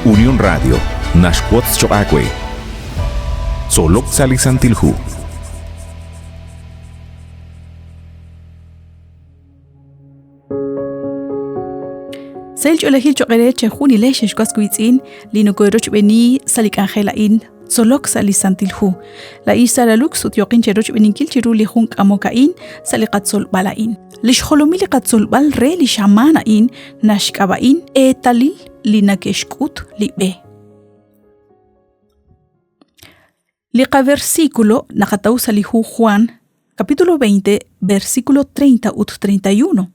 Unión Radio naxwotz choq' aawe. Tzolok sa' li Santil Hu. Sahil ch'oolejil cho'q eere chejunilex ex was wiitz'in li nokoorochb'eeni sa' li k'anjel a'in tzolok sa' li Santil Hu. Laa'in Sara Lux ut yooqin cherochb'eeninkil chiru li jun k'amok a'in sa' li qatzolb'al a'in. Li xjolomil li qatzolb'al re li xamaan a'in naxk'ab'a'in eetalil li neke'xk'ut li b'e. Li qaversículo naqataw sa' li hu Juan, capítulo 20, versículo 30 ut 31.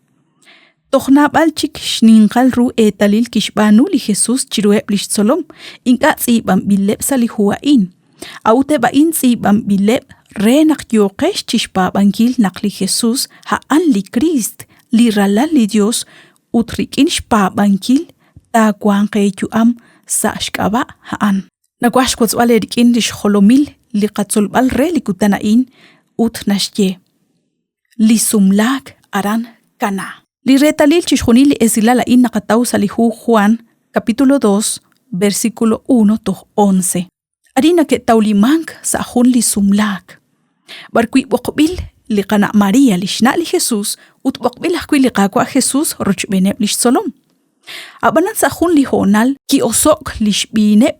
Toj naab'al chik xninqal ru eetalil kixb'aanu li Jesus chiruheb' li xtzolom, ink'a' tz'iib'anb'ileb' sa' li hu a'in. A'ut eb' a'in tz'iib'anb'ileb' re naq yooqex chi xpaab'ankil naq li Jesus a'an li Kriist, li Ralal li Yos, ut rik'in xpaab'ankil taawanq eeyu'am sa' xk'ab'a' a'an. Nawaj xwotzb'al eerik'in li xjolomil li qatzolb'al re li kutan a'in ut naxye, Li sumlaak aran Cana. Li reetalil chixjunil li esilal a'in naqataw sa' li hu Juan, capítulo 2, versículo 1 toj 11. Arin nake'tawlimank sa' jun li sumlaak, b'arwi' b'oqb'il li qana' María li xna' li Jesús ut b'oqb'il ajwi' li Qaawa' Jesús rochb'eeneb' li xtzolom. Ab'anan sa' jun li hoonal ki'oso'k li xb'iineb'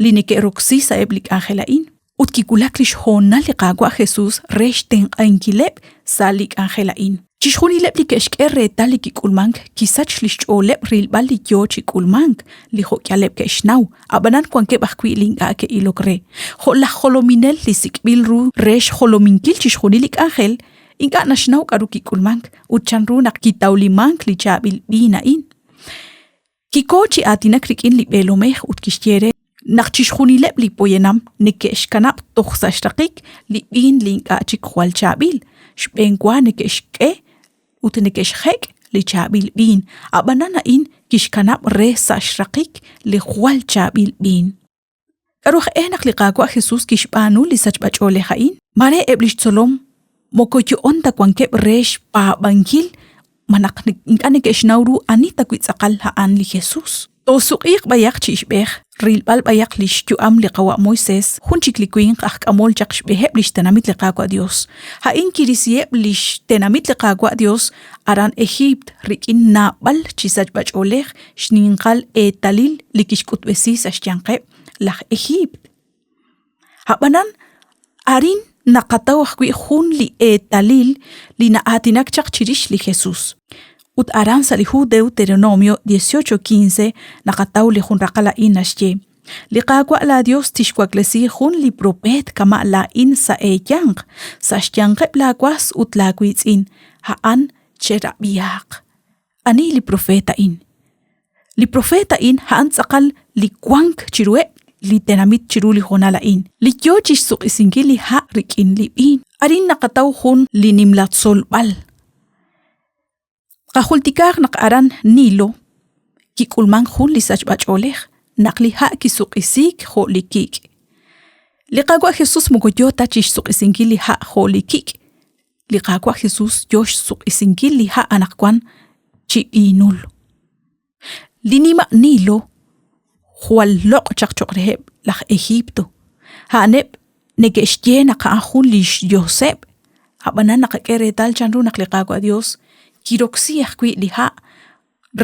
li neke'roksi sa'eb' li k'anjel a'in ut kiwulak li xhoonal li Qaawa' Jesús re xtenq'ankileb' sa' li k'anjel a'in. Chixjunileb' li ke'xk'e reetal li kik'ulmank kisach li xch'ooleb' rilb'al li yo chi k'ulmank, li jo'k'ihaleb' ke'xnaw, ab'anan wankeb' ajwi' li ink'a' ke'ilok re. Jo' laj jolominel li sik'b'il ru re xjolominkil chixjunil li k'anjel, Ink'a' naxnaw k'aru kik'ulmank ut chanru naq kitawlimank li chaab'il b'iin a'in. Kiko chi aatinak rik'in li b'eelomej ut kixye re naq chixjunileb' li poyanam neke'xkanab' toj sa' xraqik li b'iin li ink'a' chik jwal chaab'il, xb'eenwa neke'xk'e ut neke'xjek' li chaab'il b'iin, ab'anan a'in kixkanab' re sa' xraqik li jwal chaab'il b'iin. K'aru aj e naq li Qaawa' Jesús kixb'aanu li sachb'ach'oolej a'in? Maare eb' li xtzolom moko yo'on ta wankeb' re xpaab'ankil malaj ink'a' neke'xnaw ru ani tawi' tz'aqal a'an li Jesús. Toosuq'iiq b'ayaq chi ixb'ej, rilb'al b'ayaq li xyu'am li qawa' Moisés, jun chik li winq aj k'amol chaq xb'eheb' li xtenamit li Qaawa' Yos. A'in kirisiheb' li xtenamit li Qaawa' Yos aran Ejiipt rik'in naab'al chi sachb'ach'oolej xninqal eetalil li kixk'utb'esi sa' xyanqeb' laj Ejiipt. Ab'anan, arin naqataw ajwi' jun li eetalil li na'aatinak chaq chirix li Jesús. Ut aran sa' li hu Deuteronomio 18:15 naqataw li jun raqal a'in naxye, Li Qaawa' laaYos tixwaklesi jun li propeet kama' laa'in sa' eeyanq, sa' xyanqeb' laawas ut laawiitz'in, a'an cherab'ihaq. Ani li propeet a'in? Li propeet a'in a'an tz'aqal li wank chiruheb' li tenamit chiru li hoonal a'in, li yo chi xsuq'isinkil li ha' rik'in li b'iin. Arin naqataw jun li nimla tzolb'al. Qajultikaaq naq aran Nilo kik'ulmank jun li sachb'ach'oolej naq li ha' kisuq'isiik jo' li kik'. Li Qaawa' Jesús moko yo ta chi xsuq'isinkil li ha' jo' li kik', Li Qaawa' Jesús yo xsuq'isinkil li ha' anaqwan chi b'iinul. Li nima' Nilo jwal loq' chaq cho'q reheb' laj Egipto. A'aneb' neke'xye naq a'an jun li xyoseb', ab'anan naqak'e reetal chanru naq li Qaawa' Yos kiroksi ajwi' li ha'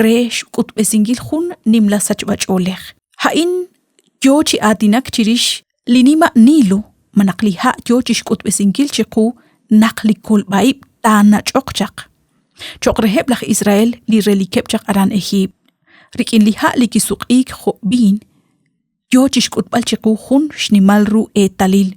re xk'utb'esinkil jun nimla sachb'ach'oolej. A'in yo chi aatinak chirix li nima' Nilo malaj li ha' yo chi xk'utb'esinkil chiqu naq li kolb'a ib' taanach'oq chaq. Cho'q reheb' laj Israel li relikeb' chaq aran Ejiipt, rik'in li ha' li kisuq'iik jo' b'iin, yo chi xk'utb'al chiqu jun xnimal ru eetalil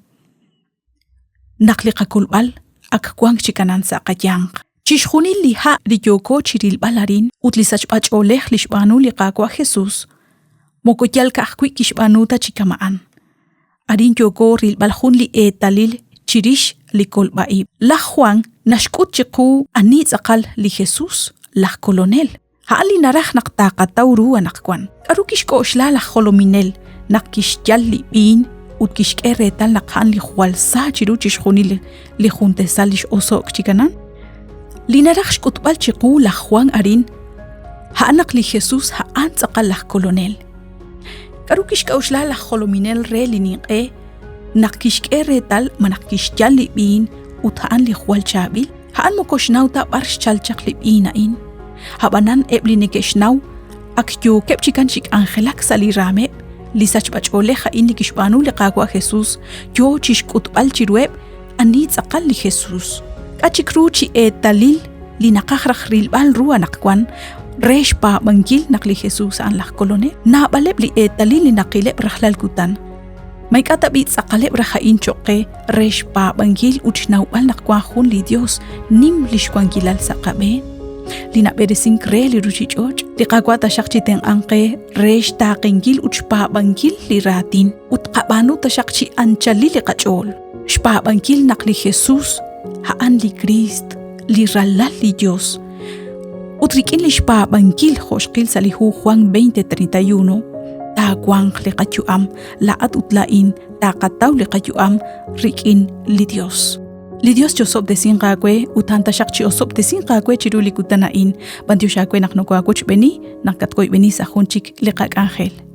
naq li qakolb'al ak wank chi kanan sa' qayanq. Chixjunil li ha' li yooko chi rilb'al arin ut li sachb'ach'oolej li xb'aanu li Qaawa' Jesús, moko yal ka'ajwi' kixb'aanu ta chi kama'an. Arin yooko rilb'al jun li eetalil chirix li kolb'a ib'. Laj Juan naxk'ut chiqu ani tz'aqal li Jesús, laj Kolonel. A'an li naraj naq taaqataw ru anaqwan. K'aru kixk'oxla laj jolominel naq kixyal li b'iin ut kixk'e reetal naq a'an li jwal sa chiru chixjunil li juntesal li x'oso'k chi kanan? Li naraj xk'utb'al chiqu laj Juan arin, a'an naq li Jesús a'an tz'aqal laj kolonel. K'aru kixk'a'uxla laj jolominel re li ninq'e naq kixk'e reetal malaj kixyal li b'iin ut a'an li jwal chaab'il? A'an moko xnaw ta b'ar xchal chaq li b'iin a'in. Ab'anan eb' li neke'xnaw ak yookeb' chikan chi k'anjelak sa' li raameb', li sachb'ach'oolej a'in li kixb'aanu li Qaawa' Jesus yoo chixk'utb'al chiruheb' ani tz'aqal li Jesus. K'a' chik ru chi eetalil li naqaj raj rilb'al ru anaqwan re xpaab'ankil naq li Jesus a'an laj Kolonel? Naab'aleb' li eetalil li naqileb' rajlal kutan. Ma ink'a' tab'i' tz'aqaleb' raj a'in cho'q qe re xpaab'ankil ut xnawb'al naq wank jun li Yos nim li xwankilal sa' qab'een, li nab'eresink re li ruuchich'och'? Li Qaawa' taxaq chitenq'anq qe re xtaaqenkil ut xpaab'ankil li raatin ut tqab'aanu taxaq chi anchalil li qach'ool, xpaab'ankil naq li Jesus a'an li Kriist, li Ralal li Yos. Ut rik'in li xpaab'ankil jo' xqil sa' li hu Juan 20:31, taawanq li qayu'am, laa'at ut laa'in taaqataw li qayu'am rik'in li Dios. Li Dios chosob'tesinq aawe ut a'an taxaq chi osob'tesinq aawe chiru li kutan a'in. B'antiox aawe naq nokoo'awochb'eeni, naq katwoyb'eni sa' jun chik li qak'anjel.